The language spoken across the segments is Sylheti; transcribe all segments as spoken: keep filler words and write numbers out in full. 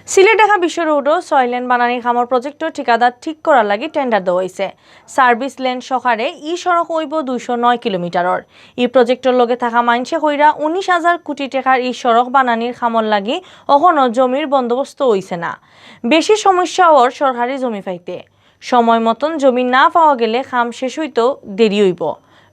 সিলেট ঢাকা বিশ্ব রোডও ছয় লেন বানানির কামর প্রজেক্টর ঠিকাদার ঠিক করার লাগি টেন্ডার দেওয়া হইছে। সার্ভিস লেন সহকারে ই সড়ক অইব দুইশো নয় কিলোমিটারর। ই প্রজেক্টর লগে থাকা মাইনষে কইরা উনিশ হাজার কোটি টেকার ই সড়ক বানানির কামর লাগি অখনো জমির বন্দোবস্ত হইছে না। বেশি সমস্যা অর সরকারি জমি পাইতে। সময় মতন জমি না পাওয়া গেলে কাম শেষ হইতেও দেরি হইব,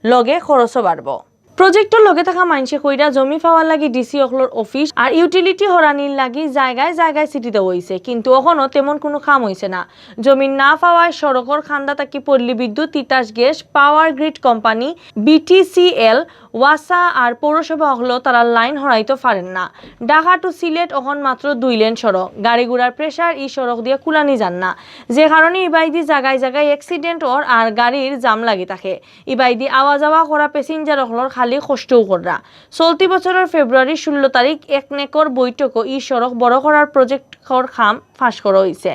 লগে খরচও বাড়ব। প্রজেক্টর লগে থাকা মাইনষে কইরা জমি পাওয়ার লাগি ডিসি অকলর অফিস আর ইউটিলিটি হরানির লাগি জায়গায় জায়গায় চিঠি দেওয়া হইছে, কিন্তু অখনো তেমন কোনো কাম হইছে না। জমি না পাওয়ায় সড়কর কান্দা থাকি পল্লী বিদ্যুৎ, Titas gas, power grid company, BTCL, ওয়াসা আর পৌরসভা অকলও তারা লাইন হরাইতে পারের না। ঢাকা টু সিলেট অখন মাত্র দুই লেন সড়ক, গাড়ি ঘোড়ার প্রেশার ই সড়ক দিয়া কুলানি যার না, যে কারণে ইবাইদি জায়গায় জায়গায় অ্যাক্সিডেন্ট অর আর গাড়ির জাম লাগি থাকে। ইবাইদি আওয়া যাওয়া করা প্যাসেঞ্জার অকলর খালি কষ্টও কররা। চলতি বছরর ফেব্রুয়ারির ষোলো তারিখ একনেকর বৈঠকও ই সড়ক বড় করার প্রজেক্টর কাম পাশ করা হইছে।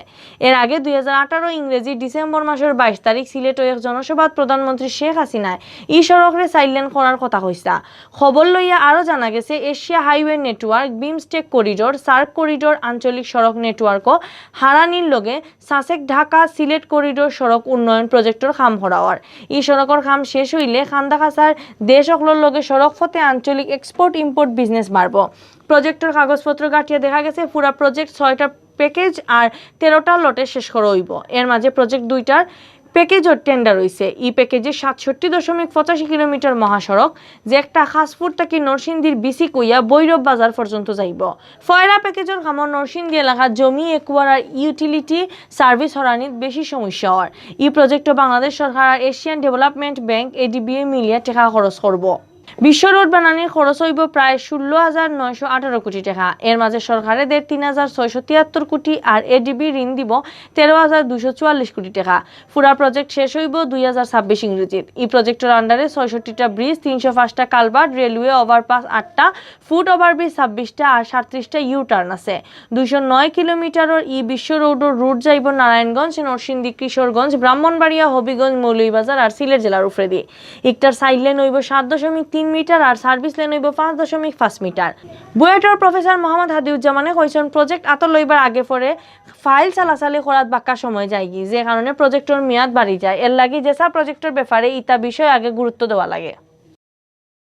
এর আগে দুই হাজার আঠারো ইংরেজি ডিসেম্বর মাসর বাইশ তারিখ সিলেটও এক জনসভাত প্রধানমন্ত্রী শেখ হাসিনায় ই সড়করে চাইর লেন করার কথা কইছলা। খবর লইয়া আরও জানা গেছে, Asia highway network, BIMSTEC corridor, SAARC corridor, আঞ্চলিক সড়ক নেটওয়ার্কও হারানির লগে সাসেক ঢাকা সিলেট করিডোর সড়ক উন্নয়ন প্রজেক্টর কাম করা অর। ই সড়কর কাম শেষ হইলে কান্দাকাছার দেশ অকলর লগে সড়ক পথে আঞ্চলিক এক্সপোর্ট ইম্পোর্ট বিজনেস বাড়ব। প্রজেক্টর কাগজপত্র ঘাটিয়া দেখা গেছে, পুরা প্রজেক্ট ছয়টা প্যাকেজ আর তেরোটা লটে শেষ করা হইব। এর মাঝে প্রজেক্ট দুইটার প্যাকেজর টেন্ডার হইছে। ই প্যাকেজে সাতষট্টি দশমিক পঁচাশি কিলোমিটার মহাসড়ক, যে একটা খাসপুর থাকি নরসিংদীর বিসি কইয়া ভৈরব বাজার পর্যন্ত যাইব। ফয়রা প্যাকেজর কামর নরসিংদী এলাকার জমি, একুয়ার আর ইউটিলিটি সার্ভিস হরানিত বেশি সমস্যা অর। ই প্রজেক্টও বাংলাদেশ সরকার আর এশিয়ান ডেভেলপমেন্ট ব্যাংক, এডিবিএ, মিলিয়া টেকা খরচ করব। বিশ্ব রোড বানানির খরচ হইব প্রায় ষোলো হাজার নয়শো আঠারো কোটি টেকা। এর মাঝে সরকারে দের তিন হাজার ছয়শো তিয়াত্তর কোটি আর এডিবি ঋণ দিব তেরো হাজার দুইশো চুয়াল্লিশ কোটি টেকা। পুরা প্রজেক্ট শেষ হইব দুই হাজার ছাব্বিশ ইংরেজিত। ই প্রজেক্টর আন্ডারে ছয়ষট্টিটা ব্রিজ, তিনশো পাঁচটা কালভার্ট, রেলওয়ে ওভারপাস আটটা, ফুট ওভারব্রিজ ছাব্বিশটা আর সাতত্রিশটা ইউ টার্ন আছে। দুইশো নয় কিলোমিটারর ই বিশ্ব রোডর রুট যাইব নারায়ণগঞ্জ, নরসিংদী, কিশোরগঞ্জ, ব্রাহ্মণবাড়িয়া, হবিগঞ্জ, মৌলভীবাজার আর সিলেট জেলার উপরেদি। ইকটার সাইড লেন হইব সাত দশমিক তিন মিটার আর সার্ভিস লেন হইব পাঁচ দশমিক পাঁচ মিটার। বুয়েটর প্রফেসর মোহাম্মদ হাদিউজ্জামানে কইছইন, প্রজেক্ট আতর লইবার আগে পরে ফাইল চালাচালি করাত বাক্কা সময় যায়গি, যে কারণে প্রজেক্টর মেয়াদ বাড়ি যায়। এর লাগি যেসা প্রজেক্টর ব্যাপারে ইতা বিষয় আগে গুরুত্ব দেওয়া লাগে।